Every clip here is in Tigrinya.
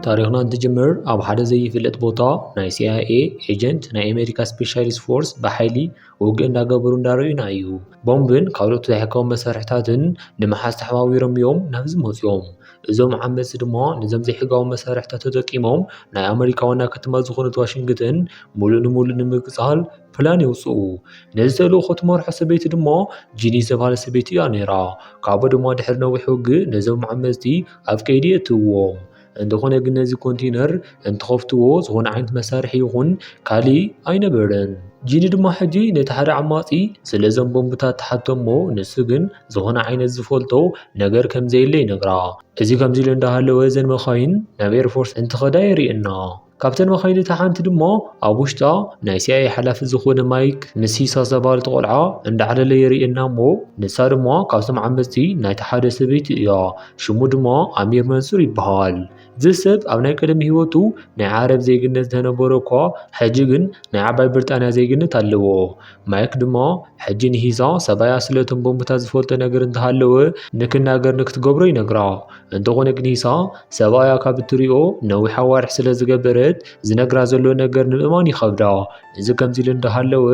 ታሪኽና እንትጅምር ኣብ ሓደ ዘይፍለጥ ቦታ ናይ ሲ ኣይ ኤ ኤጀንት ናይ ኣሜሪካ ስፔሻሊስት ፎርስ ብሓይሊ ውግእ እንዳገበሩ እንዳረዩና እዩ። ቦምብን ካልኦት ዘይሕጋዊ መሳርሕታትን ንምሓዝ ተሓባቢሮም እዮም ናብዚ መፅዮም። እዞም ዓመፅቲ ድማ ነዞም ዘይሕጋዊ መሳርሕታት ተጠቂሞም ናይ ኣሜሪካ ዋና ከተማ ዝኾነት ዋሽንግተን ሙሉእ ንሙሉእ ንምቅፃል ፕላን የውፅኡ። ነዚ ተልእኾ ትመርሖ ሰበይቲ ድማ ጂኒ ዝተባሃለ ሰበይቲ እያ ነይራ። ካብኡ ድማ ድሕሪ ነዊሕ ውግእ ነዞም ዓመፅቲ ኣብ ቀይዲ የእትውዎም። እንተኾነ ግን ነዚ ኮንቴነር እንትኸፍትዎ ዝኾነ ዓይነት መሳርሒ ይኹን ካሊእ ኣይነበረን። ጂኒ ድማ ሕጂ ነቲ ሓደ ዓማፂ ስለዞም ቦምብታት ትሓቶ እሞ ንሱ ግን ዝኾነ ዓይነት ዝፈልጦ ነገር ከም ዘየለ ይነግራ። እዚ ከምዚ ኢሉ እንዳሃለወ እዘን መኻይን ናብ ኤርፎርት እንትኸዳ የርእየና። ካብተን መኻይን እታ ሓንቲ ድማ ኣብ ውሽጣ ናይ ሲ ኣይ ኤ ሓላፊ ዝኾነ ማይክ ምስ ሂሳ ዝተባህለት ቆልዓ እንዳዕለለ የርእየና እሞ ንሳ ድማ ካብቶም ዓመፅቲ ናይቲ ሓደ ሰበይቲ እያ። ሽሙ ድማ ኣሚር መንሱር ይበሃል። እዚ ሰብ ኣብ ናይ ቀደም ህይወቱ ናይ ዓረብ ዜግነት ዝተነበረ እኳ ሕጂ ግን ናይ ዓባይ ብሪጣንያ ዜግነት ኣለዎ። ማይክ ድማ ሕጂ ንሂሳ ሰብኣያ ስለቶም ቦምብታት ዝፈልጦ ነገር እንተሃለወ ንክናገር ንክትገብሮ ይነግራ። እንተኾነ ግን ሂሳ ሰብኣያ ካብ እትሪኦ ነዊሕ ኣዋርሕ ስለ ዝገበረት ዝነግራ ዘሎ ነገር ንምእማን ይኸብዳ። እዚ ከምዚ ኢሉ እንዳሃለወ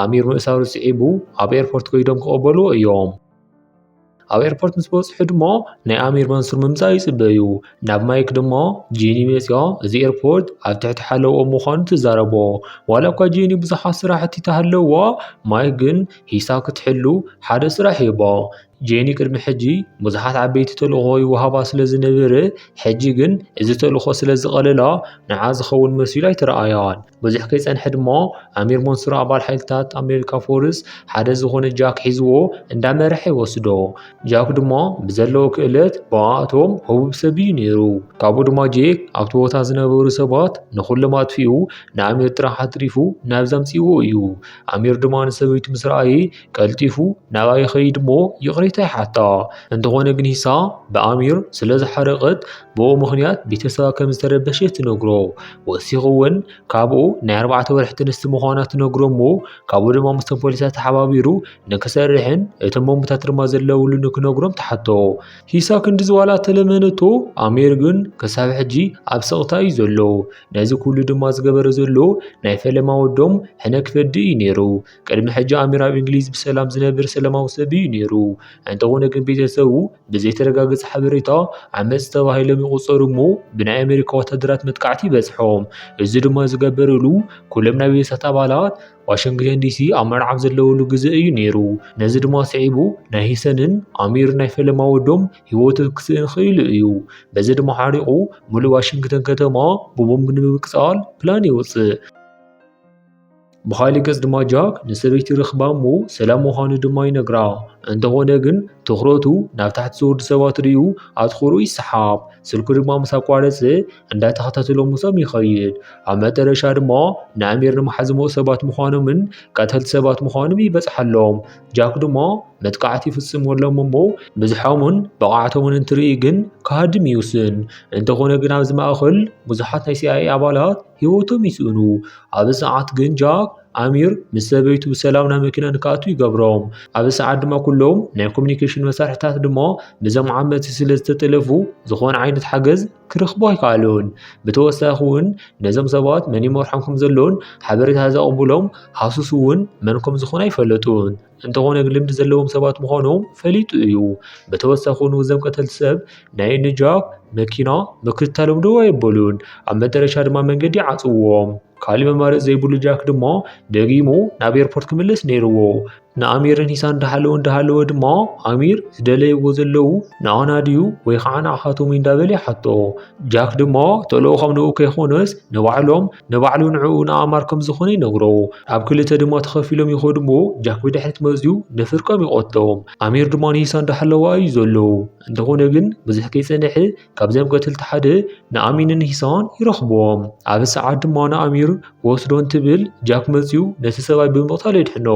ኣሚር ምእሳሩ ስዒቡ ኣብ ኤርፖርት ከይዶም ክቐበልዎ እዮም። ኣብ ኤርፖርት ምስ በፅሑ ድማ ናይ ኣሚር መንሱር ምምፃእ ይፅበዩ። ናብ ማይክ ድማ ጄኒ መፅያ እዚ ኤርፖርት ኣብ ትሕቲ ሓለውኦም ምዃኑ ትዛረቦ። ዋላ እኳ ጄኒ ብዙሓት ስራሕቲ ተሃለውዋ ማይክ ግን ሂሳ ክትሕሉ ሓደ ስራሕ ይህባ። ጄኒ ቅድሚ ሕጂ ብዙሓት ዓበይቲ ተልእኾ ይወሃባ ስለ ዝነበረ ሕጂ ግን እዚ ተልእኾ ስለ ዝቐለላ ንዓ ዝኸውን መሲሉ ኣይተረኣያን። ብዙሕ ከይጸንሐ ድማ ኣሚር መንሱር ኣባል ሓይልታት ኣሜሪካ ፎርስ ሓደ ዝኾነ ጃክ ሒዝዎ እንዳመረሐ ይወስዶ። ጃክ ድማ ብዘለዎ ክእለት ብኣቶም ህቡብ ሰብ እዩ ነይሩ። ካብኡ ድማ ጄክ ኣብቲ ቦታ ዝነበሩ ሰባት ንኹሎም ኣጥፊኡ ንኣሚር ጥራሕ ኣትሪፉ ናብዚ ኣምጺእዎ እዩ። ኣሚር ድማ ንሰበይቱ ምስ ረኣየ ቀልጢፉ ናብኣ ይኸይድ እሞ ይቕሬታ ይሓታ። እንተኾነ ግን ሂሳ ብኣሚር ስለ ዝሓረቐት ብኡ ምኽንያት ቤተሰባ ከም ዝተረበሸ ትነግሮ። ወሲኹ እውን ካብኡ ናይ ኣርባዕተ ወርሒ ጥንስቲ ምዃና ትነግሮ እሞ ካብኡ ድማ ምስቶም ፖሊሳት ተሓባቢሩ ንክሰርሕን እቶም ቦምብታት ድማ ዘለውሉ ንክነግሮም ትሓቶ። ሂሳ ክንዲ ዝዋላ ተለመነቶ ኣሚር ግን ክሳብ ሕጂ ኣብ ስቕታ እዩ ዘሎ። ነዚ ኩሉ ድማ ዝገበረ ዘሎ ናይ ፈለማ ወዶም ሕነ ክፈዲ እዩ ነይሩ። ቅድሚ ሕጂ ኣሚር ኣብ እንግሊዝ ብሰላም ዝነብር ሰላማዊ ሰብ እዩ ነይሩ። እንተኾነ ግን ቤተሰቡ ብዘይተረጋገጸ ሓበሬታ ዓመጽቲ ተባሂሎም ይቑጸሩ እሞ ብናይ ኣሜሪካ ወታደራት መጥቃዕቲ ይበጽሖም። እዚ ድማ ዝገበረሉ ኩሎም ናይ ቤተሰብ ኣባላት ዋሽንግተን ዲሲ ኣብ መርዓ ኣብ ዘለውሉ ግዜ እዩ ነይሩ። ነዚ ድማ ስዒቡ ናይ ሂሰንን ኣሚር ናይ ፈለማ ወዶም ህይወቱ ክስእን ክኢሉ እዩ። በዚ ድማ ሓሪቑ ሙሉእ ዋሽንግተን ከተማ ብቦምብ ንምብቅጻል ፕላን የውጽእ። ብኻሊእ ገጽ ድማ ጃክ ንሰበይቲ ርኽባ እሞ ሰላም ምዃኑ ድማ ይነግራ። እንተኾነ ግን ትኹረቱ ናብ ታሕቲ ዝወርዱ ሰባት ርእዩ ኣትኹሩ ይሰሓብ። ስልኩ ድማ ምስ ኣቋረጸ እንዳተኸታተሎም ምስኦም ይኸይድ። ኣብ መጠረሻ ድማ ንኣሚር ንምሓዝምኡ ሰባት ምዃኖምን ቀተልቲ ሰባት ምዃኖም ይበጽሓሎም። ጃክ ድማ መጥቃዕቲ ይፍጽምሎም እሞ ብዝሖምን ብቕዓቶምን እንትርኢ ግን ክሃድም ይውስን። እንተኾነ ግን ኣብዚ ማእኸል ብዙሓት ናይ ሲ ኣይ ኤ ኣባላት ህይወቶም ይስእኑ። ኣብዚ ሰዓት ግን ጃክ ኣሚር ምስ ሰበይቱ ብሰላም ናብ መኪና ንክኣትዉ ይገብሮም። ኣብዚ ሰዓት ድማ ኩሎም ናይ ኮሚኒኬሽን መሳርሕታት ድማ ብዞም ዓመፅቲ ስለ ዝተጠለፉ ዝኾነ ዓይነት ሓገዝ ክረኽቡ ኣይከኣሉን። ብተወሳኺ እውን ነዞም ሰባት መን ይመርሖም ከም ዘሎን ሓበሬታ ዘቕብሎም ሃሱስ እውን መን ከም ዝኾነ ኣይፈለጡን። እንተኾነ ግን ልምዲ ዘለዎም ሰባት ምዃኖም ፈሊጡ እዩ። ብተወሳኺ እውን እዞም ቀተልቲ ሰብ ናይ ንጃክ መኪና ምክትታሎም ደው ኣየበሉን። ኣብ መጠረሻ ድማ መንገዲ ዓጽዎም። ካሊእ መማረፂ ዘይብሉ ጃክ ድማ ደጊሙ ናብ ኤርፖርት ክምለስ ነይርዎ። ንኣሚርን ሂሳን እንዳሃለወ እንዳሃለወ ድማ ኣሚር ዝደለይዎ ዘለዉ ንኣና ድዩ ወይ ከዓ ንኣኻቶም እዩ እንዳበለ ይሓቶ። ጃክ ድማ ተልእኾም ንኡ ከይኮነስ ንባዕሎም ንባዕሉ ንዕኡ ንኣማር ከም ዝኾነ ይነግሮ። ኣብ ክልተ ድማ ተኸፊሎም ይኸዱ እሞ ጃክ ብድሕሪት መፅዩ ንፍርቆም ይቐትሎም። ኣሚር ድማ ንሂሳ እንዳሃለዋ እዩ ዘሎ። እንተኾነ ግን ብዙሕ ከይፀንሐ ካብዚኦም ቀተልቲ ሓደ ንኣሚንን ሂሳን ይረኽብዎም። ኣብዚ ሰዓት ድማ ንኣሚር ወስዶ እንትብል ጃክ መፅዩ ነቲ ሰብኣይ ብምቕታል የድሕኖ።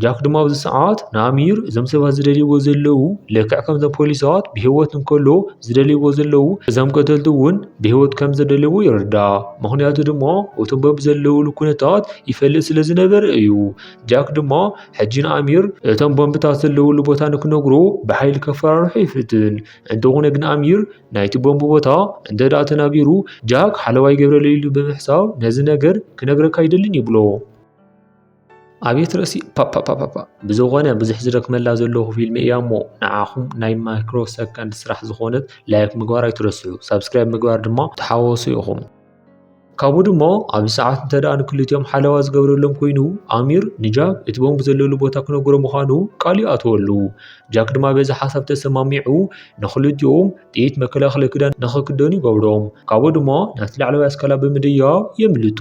ጃክ ድማ ኣብዚ ሰዓት ንኣሚር እዞም ሰባት ዝደልይዎ ዘለዉ ልክዕ ከምዞም ፖሊሳት ብህይወት እንከሎ ዝደልይዎ ዘለዉ እዞም ቀተልቲ እውን ብህይወት ከም ዘደልይዎ ይርዳእ። ምኽንያቱ ድማ እቶም ቦምብ ዘለውሉ ኩነታት ይፈልጥ ስለ ዝነበረ እዩ። ጃክ ድማ ሕጂ ንኣሚር እቶም ቦምብታት ዘለውሉ ቦታ ንክነግሮ ብሓይሊ ከፈራርሖ ይፍትን። እንተኾነ ግን ኣሚር ናይቲ ቦምብ ቦታ እንተ ደኣ ተናጊሩ ጃክ ሓለዋ ይገብረለይ ኢሉ ብምሕሳብ ነዚ ነገር ክነግረካ ኣይደልን ይብሎ። ኣብየት ርእሲ ፓፓፓፓ። ብዝኾነ ብዙሕ ዝደክመላ ዘለኹ ፊልሚ እያ እሞ ንዓኹም ናይ ማይክሮ ሰከንድ ስራሕ ዝኾነት ላይክ ምግባር ኣይትረስዑ፣ ሳብስክራይብ ምግባር ድማ ተሓወሱ ኢኹም። ካብኡ ድማ ኣብዚ ሰዓት እንተ ደኣ ንክልቲኦም ሓለዋ ዝገብረሎም ኮይኑ ኣሚር ንጃክ እቲ ቦምብ ዘለሉ ቦታ ክነግሮ ምዃኑ ቃል ይኣትወሉ። ጃክ ድማ በዚ ሓሳብ ተሰማሚዑ ንኽልቲኦም ጥይት መከላኸሊ ክዳን ንኽክደኑ ይገብሮም። ካብኡ ድማ ናብቲ ላዕለዋይ ኣስካላ ብምድያብ የምልጡ።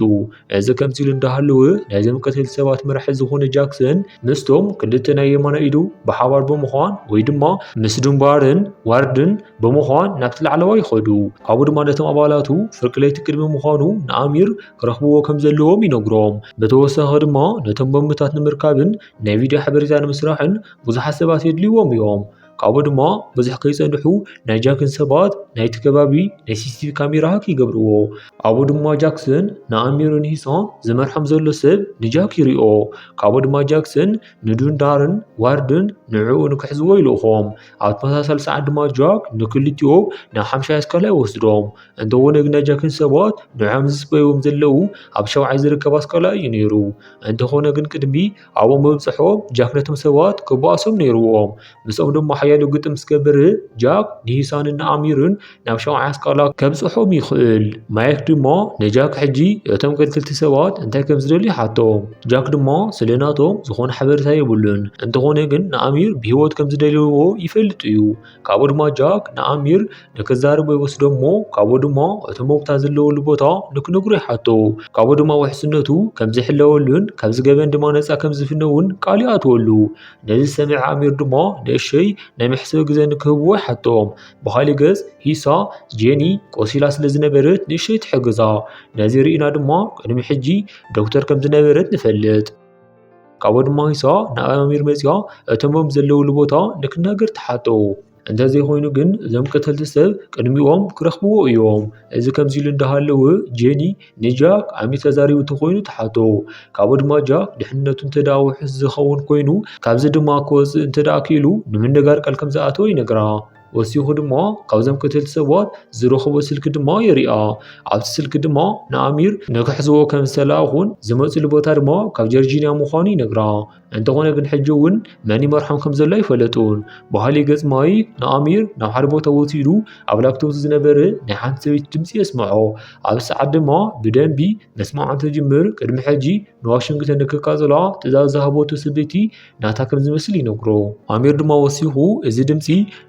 እዚ ከምዚ ኢሉ እንዳሃለወ ናይዞም ቀተልቲ ሰባት መራሒ ዝኾነ ጃክሰን ምስቶም ክልተ ናይ የማናይ ኢዱ ብሓባር ብምዃን ወይ ድማ ምስ ዱንባርን ዋርድን ብምዃን ናብቲ ላዕለዋይ ይኸዱ። ካብኡ ድማ ነቶም ኣባላቱ ፍርቂ ለይቲ ቅድሚ ምዃኑ ንኣሚር ክረኽብዎ ከም ዘለዎም ይነግሮም። ብተወሳኺ ድማ ነቶም ቦምብታት ንምርካብን ናይ ቪድዮ ሓበሬታ ንምስራሕን ብዙሓት ሰባት የድልይዎም እዮም። ካብኡ ድማ ብዙሕ ከይጸንሑ ናይ ጃክን ሰባት ናይቲ ከባቢ ናይ ሲሲቲቪ ካሜራ ሃክ ይገብርዎ። ኣብኡ ድማ ጃክሰን ንኣሚርን ሂሳን ዝመርሖም ዘሎ ሰብ ንጃክ ይሪኦ። ካብኡ ድማ ጃክሰን ንዱንዳርን ዋርድን ንዕኡ ንክሕዝዎ ይልእኾም። ኣብ ተመሳሳሊ ሰዓት ድማ ጃክ ንክልቲኦም ናብ ሓምሻይ ኣስካላ ይወስዶም። እንተኾነ ግን ናይ ጃክን ሰባት ንዖም ዝጽበይዎም ዘለዉ ኣብ ሸውዓይ ዝርከብ ኣስካላ እዩ ነይሩ። እንተኾነ ግን ቅድሚ ኣብኡ ምብጽሖም ጃክ ነቶም ሰባት ክበኣሶም ነይርዎም። ምስኦም ድማ ሓያሎ ግጥም ምስ ገበረ ጃክ ንሂሳንን ንኣሚርን ናብ ሸውዓይ ኣስካላ ከብጽሖም ይኽእል። ማይክ ድማ ንጃክ ሕጂ እቶም ቀተልቲ ሰባት እንታይ ከም ዝደልዩ ይሓቶም። ጃክ ድማ ስለ ናቶም ዝኾነ ሓበሬታ የብሉን። እንተኾነ ግን ንኣሚር ብህይወት ከም ዝደልይዎ ይፈልጥ እዩ። ካብኡ ድማ ጃክ ንኣሚር ንክዛረቡ ይወስዶ እሞ ካብኡ ድማ እቶም ቦምብታት ዘለውሉ ቦታ ንክነግሮ ይሓቶ። ካብኡ ድማ ውሕስነቱ ከም ዝሕለወሉን ካብዚ ገበን ድማ ነጻ ከም ዝፍነ እውን ቃል ይኣትወሉ። ነዚ ዝሰምዐ ኣሚር ድማ ንእሸይ ናይ መሕሰቢ ግዜ ንክህብዎ ይሓቶም። ብኻሊእ ገጽ ሂሳ ጄኒ ቆሲላ ስለ ዝነበረት ንእሸይ ትሕግዛ። ነዚ ርኢና ድማ ቅድሚ ሕጂ ዶክተር ከም ዝነበረት ንፈልጥ። ካብኡ ድማ ሂሳ ናብ ኣሚር መጺኣ እቶም ቦምብ ዘለውሉ ቦታ ንክናገር ትሓቶ። እንተዘይኮይኑ ግን እዞም ቀተልቲ ሰብ ቅድሚኦም ክረኽብዎ እዮም። እዚ ከምዚ ኢሉ እንዳሃለወ ጄኒ ንጃክ ኣሚር ተዛሪቡ እንተኾይኑ ትሓቶ። ካብኡ ድማ ጃክ ድሕንነቱ እንተ ደኣ ውሑስ ዝኸውን ኮይኑ ካብዚ ድማ ክወጽእ እንተ ደኣ ክኢሉ ንምንጋር ቃል ከም ዝኣተወ ይነግራ። ወሲኹ ድማ ካብዞም ቀተልቲ ሰባት ዝረኸቦ ስልኪ ድማ የሪኣ። ኣብቲ ስልኪ ድማ ንኣሚር ንክሕዝዎ ከም ዝተላእኹን ዝመፅሉ ቦታ ድማ ካብ ጀርጂንያ ምዃኑ ይነግራ። እንተኾነ ግን ሕጂ እውን መን ይመርሖም ከም ዘሎ ኣይፈለጡን። ብኻሊእ ገጽ ማይክ ንኣሚር ናብ ሓደ ቦታ ወሲዱ ኣብ ላፕቶፕ ዝነበረ ናይ ሓንቲ ሰበይቲ ድምፂ የስምዖ። ኣብዚ ሰዓት ድማ ብደንቢ መስማዕ እንትጅምር ቅድሚ ሕጂ ንዋሽንግተን ንክቃጸላ ትእዛዝ ዝሃበቶ ሰበይቲ ናታ ከም ዝመስል ይነግሮ። ኣሚር ድማ ወሲኹ እዚ ድምፂ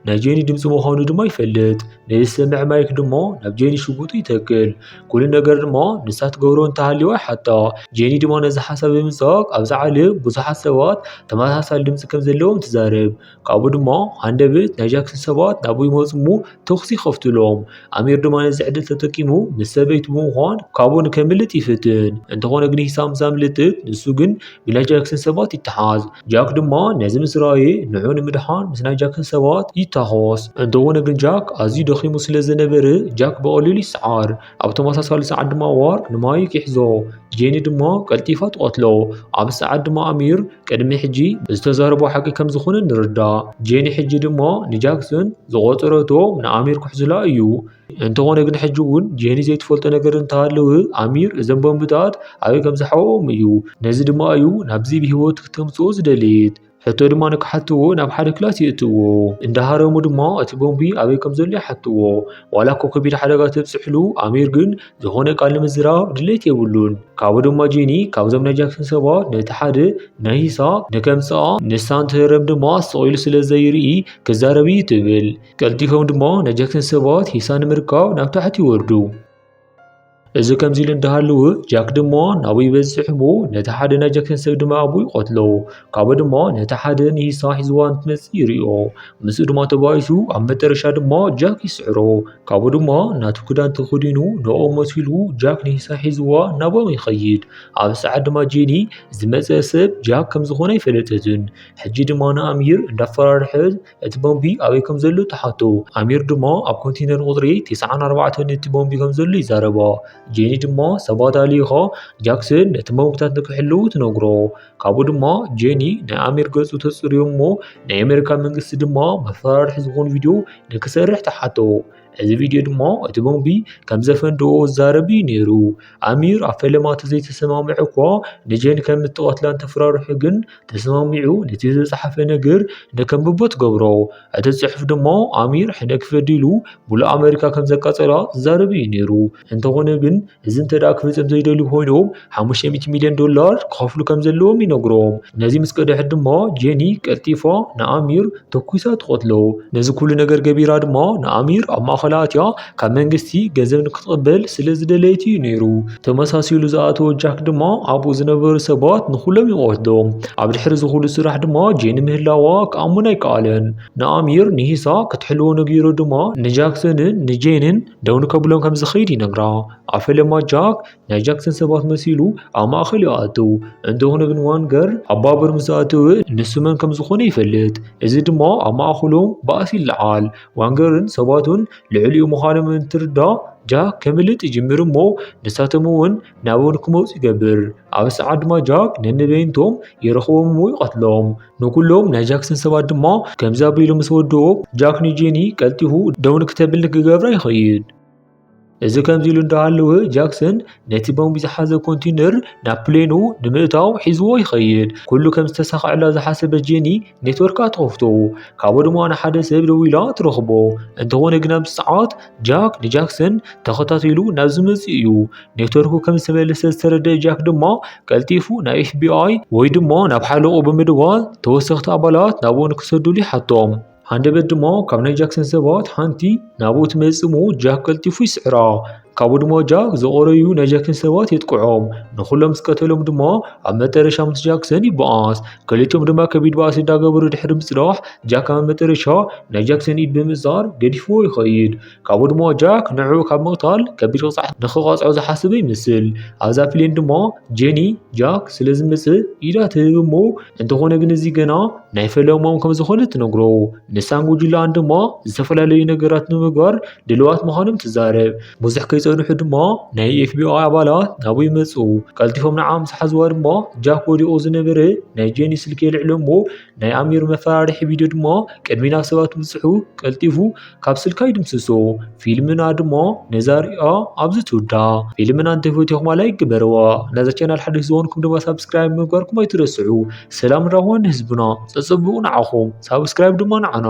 ናይ ጄኒ ድምፂ ምዃኑ ድማ ይፈልጥ። ነዚ ዝሰምዕ ማይክ ድማ ናብ ጄኒ ሽጉጡ ይተክል። ኩሉ ነገር ድማ ንሳ ትገብሮ እንተሃልዋ ይሓታ። ጄኒ ድማ ነዚ ሓሳብ ብምንጻግ ኣብዛ ዓለም ብዙሓት ሰባት ተመሳሳሊ ድምፂ ከም ዘለዎም ትዛረብ። ካብኡ ድማ ሃንደበት ናይ ጃክሰን ሰባት ናብኡ ይመጹ እሞ ተኹሲ ይኸፍቱሎም። ኣሚር ድማ ነዚ ዕድል ተጠቂሙ ምስ ሰበይቱ ብምዃን ካብኡ ንከምልጥ ይፍትን። እንተኾነ ግን ሂሳ ምስ ኣምለጠት ንሱ ግን ብናይ ጃክሰን ሰባት ይተሓዝ። ጃክ ድማ ነዚ ምስ ረኣየ ንዑ ንምድሓን ምስ ናይ ጃክሰን ሰባት ይታኾስ። እንተኾነ ግን ጃክ ኣዝዩ ደኺሙ ስለ ዝነበረ ጃክ ብቐሊሉ ይሰዓር። ኣብ ተመሳሳሊ ሰዓት ድማ ዋርድ ንማይክ ይሕዞ። ጄኒ ድማ ቀልጢፋ ትቐትሎ። ኣብዚ ሰዓት ድማ ኣሚር ቅድሚ ሕጂ ዝተዛረቦ ሓቂ ከም ዝኾነ ንርዳእ። ጄኒ ሕጂ ድማ ንጃክሰን ዝቖጸረቶ ንኣሚር ክሕዙላ እዩ። እንተኾነ ግን ሕጂ እውን ጄኒ ዘይትፈልጦ ነገር እንተሃለወ ኣሚር እዞም ቦምብታት ኣበይ ከም ዝሓወኦም እዩ። ነዚ ድማ እዩ ናብዚ ብህይወት ክተምጽኦ ዝደልየት። ሕቶ ድማ ንክሓትዎ ናብ ሓደ ክላስ የእትዎ። እንዳሃረሙ ድማ እቲ ቦምቢ ኣበይ ከም ዘሎ ይሓትዎ። ዋላ እኮ ከቢድ ሓደጋ ተብጽሕሉ ኣሚር ግን ዝኾነ ቃል ንምዝራብ ድሌት የብሉን። ካብኡ ድማ ጄኒ ካብዞም ናይ ጃክሰን ሰባት ነቲ ሓደ ናይ ሂሳ ንከምጽኣ ንሳ እንትህረም ድማ ስቕ ኢሉ ስለ ዘይርኢ ክዛረብ እዩ ትብል። ቀልጢፎም ድማ ናይ ጃክሰን ሰባት ሂሳ ንምርካብ ናብ ታሕቲ ይወርዱ። እዚ ከምዚ ኢሉ እንዳሃለወ ጃክ ድማ ናብኡ ይበጽሕ እሞ ነቲ ሓደ ናይ ጃክሰን ሰብ ድማ ኣብኡ ይቐትሎ። ካብኡ ድማ ነቲ ሓደ ንሂሳ ሒዝዋ እንትመጽእ ይርእዮ። ምስኡ ድማ ተባኢሱ ኣብ መጠረሻ ድማ ጃክ ይስዕሮ። ካብኡ ድማ ናቱ ክዳን ተኸዲኑ ንኦም መሲሉ ጃክ ንሂሳ ሒዝዋ ናብኦም ይኸይድ። ኣብ ሰዓት ድማ ጄኒ ዝመጸ ሰብ ጃክ ከም ዝኾነ ኣይፈለጠትን። ሕጂ ድማ ንኣሚር እንዳፈራርሐ እቲ ቦምቢ ኣበይ ከም ዘሎ ትሓቶ። ኣሚር ድማ ኣብ ኮንቴነር ቁጽሪ ተስዓን ኣርባዕተን እቲ ቦምቢ ከም ዘሎ ይዛረባ። ጄኒ ድማ ሰባት ኣልኢኻ ጃክሰን ነቲ ቦምብታት ንክሕልው ትነግሮ። ካብኡ ድማ ጄኒ ናይ ኣሚር ገጹ ተጽርዮ እሞ ናይ ኣሜሪካ መንግስቲ ድማ መፈራርሒ ዝኾን ቪድዮ ንክሰርሕ ትሓቶ። እዚ ቪድዮ ድማ እቲ ቦምቢ ከም ዘፈንድኦ ዝዛረብ እዩ ነይሩ። ኣሚር ኣብ ፈለማ ተዘይተሰማምዐ እኳ ንጄኒ ከም እትቐትላ እንተፈራርሑ ግን ተሰማሚዑ ነቲ ዝተጻሕፈ ነገር ንከንብቦ ትገብሮ። እቲ ጽሑፍ ድማ ኣሚር ሕነ ክፈዲ ኢሉ ሙሉእ ኣሜሪካ ከም ዘቃጸላ ዝዛረብ እዩ ነይሩ። እንተኾነ ግን እዚ እንተ ደኣ ክፍጸም ዘይደልዩ ኮይኖም ሓሙሽተ ሚእቲ ሚልዮን ዶላር ክኸፍሉ ከም ዘለዎም ይነግሮም። ነዚ ምስ ቀደሐት ድማ ጄኒ ቀልጢፋ ንኣሚር ተኩሳ ትቐትሎ። ነዚ ኩሉ ነገር ገቢራ ድማ ንኣሚር ኣብ ማእኸላ ኣትያ ካብ መንግስቲ ገንዘብ ንክትቕበል ስለ ዝደለየት እዩ ነይሩ። ተመሳሲሉ ዝኣተወ ጃክ ድማ ኣብኡ ዝነበሩ ሰባት ንኹሎም ይቐትሎም። ኣብ ድሕሪ እዚ ኩሉ ስራሕ ድማ ጄኒ ምህላዋ ክኣምን ኣይከኣለን። ንኣሚር ንሂሳ ክትሕልዎ ነጊሩ ድማ ንጃክሰንን ንጄንን ደው ንከብሎም ከም ዝኸይድ ይነግራ። ኣብ ፈለማ ጃክ ናይ ጃክሰን ሰባት መሲሉ ኣብ ማእኸል ይኣቱ። እንተኾነ ግን ዋንገር ኣብ ባቡር ምስ ኣተወ ንሱ መን ከም ዝኾነ ይፈልጥ። እዚ ድማ ኣብ ማእኸሎም ባእሲ ይለዓል። ዋንገርን ሰባቱን ልዕሊኡ ምዃኖም እንትርዳእ ጃክ ከምልጥ ይጅምር እሞ ንሳቶም እውን ናብኡ ንክመፁ ይገብር። ኣብ ሰዓት ድማ ጃክ ነንበይንቶም ይረኽቦም እሞ ይቐትሎም። ንኩሎም ናይ ጃክሰን ሰባት ድማ ከምዚ ኣቢሉ ምስ ወድኦ ጃክ ንጄኒ ቀልጢፉ ደው ንክተብል ንክገብራ ይኸይድ። እዚ ከምዚ ኢሉ እንዳሃለወ ጃክሰን ነቲ ቦምቢ ዝሓዘ ኮንቴነር ናብ ፕሌኑ ንምእታው ሒዝዎ ይኸይድ። ኩሉ ከም ዝተሳኸዐላ ዝሓሰበት ጄኒ ኔትወርካ ትኸፍቶ። ካብኡ ድማ ንሓደ ሰብ ደዊላ ትረኽቦ። እንተኾነ ግን ኣብዚ ሰዓት ጃክ ንጃክሰን ተኸታቲሉ ናብ ዝመጽእ እዩ። ኔትወርኩ ከም ዝተመለሰ ዝተረደአ ጃክ ድማ ቀልጢፉ ናብ ኤፍ ቢ ኣይ ወይ ድማ ናብ ሓለቑ ብምድዋል ተወሰኽቲ ኣባላት ናብኡ ንክሰዱሉ ይሓቶም። ሃንደበት ድማ ካብ ናይ ጃክሰን ሰባት ሓንቲ ናብኡ ትመጽእ እሞ ጃክ ቀልጢፉ ይስዕራ። ካብኡ ድማ ጃክ ዝቐረዩ ናይ ጃክሰን ሰባት የጥቅዖም። ንኹሎም ዝቀተሎም ድማ ኣብ መጠረሻ ምስ ጃክሰን ይበኣስ። ክልቲኦም ድማ ከቢድ ባእሲ እንዳገበሩ ድሕሪ ምጽናሕ ጃክ ኣብ መጠረሻ ናይ ጃክሰን ኢድ ብምእሳር ገዲፍዎ ይኸይድ። ካብኡ ድማ ጃክ ንዕኡ ካብ ምቕታል ከቢድ ቅፅዓት ንኽቐፅዖ ዝሓስበ ይመስል። ኣብዛ ፕሌን ድማ ጄኒ ጃክ ስለ ዝመጽእ ኢዳ ትህብ እሞ እንተኾነ ግን እዚ ገና ናይ ፈለማኦም ከም ዝኾነ ትነግሮ። ንሳን ጉጅላኣን ድማ ዝተፈላለዩ ነገራት ንምግባር ድልዋት ምዃኖም ትዛረብ። ብዙሕ ከይጸንሑ ድማ ናይ ኤፍ ቢ ኣይ ኣባላት ናብኡ ይመጹ። ቀልጢፎም ንዓ ምስ ሓዝዋ ድማ ጃክ ወዲቑ ዝነበረ ናይ ጄኒ ስልኪ የልዕሎ እሞ ናይ ኣሚር መፈራርሒ ቪድዮ ድማ ቅድሚ ናብ ሰባት ምብጽሑ ቀልጢፉ ካብ ስልካ ይድምስሶ። ፊልምና ድማ ነዛ ሪኣ ኣብዚ ትውዳእ። ፊልምና እንተፈቲኹማ ላይክ ግበርዋ። ነዛ ቻናል ሓደሽ ዝኾንኩም ድማ ሳብስክራይብ ምግባርኩም ኣይትረስዑ። ሰላም ራህዋ ንህዝብና፣ ጸጸብቑ ንዓኹም፣ ሳብስክራይብ ድማ ንዓና።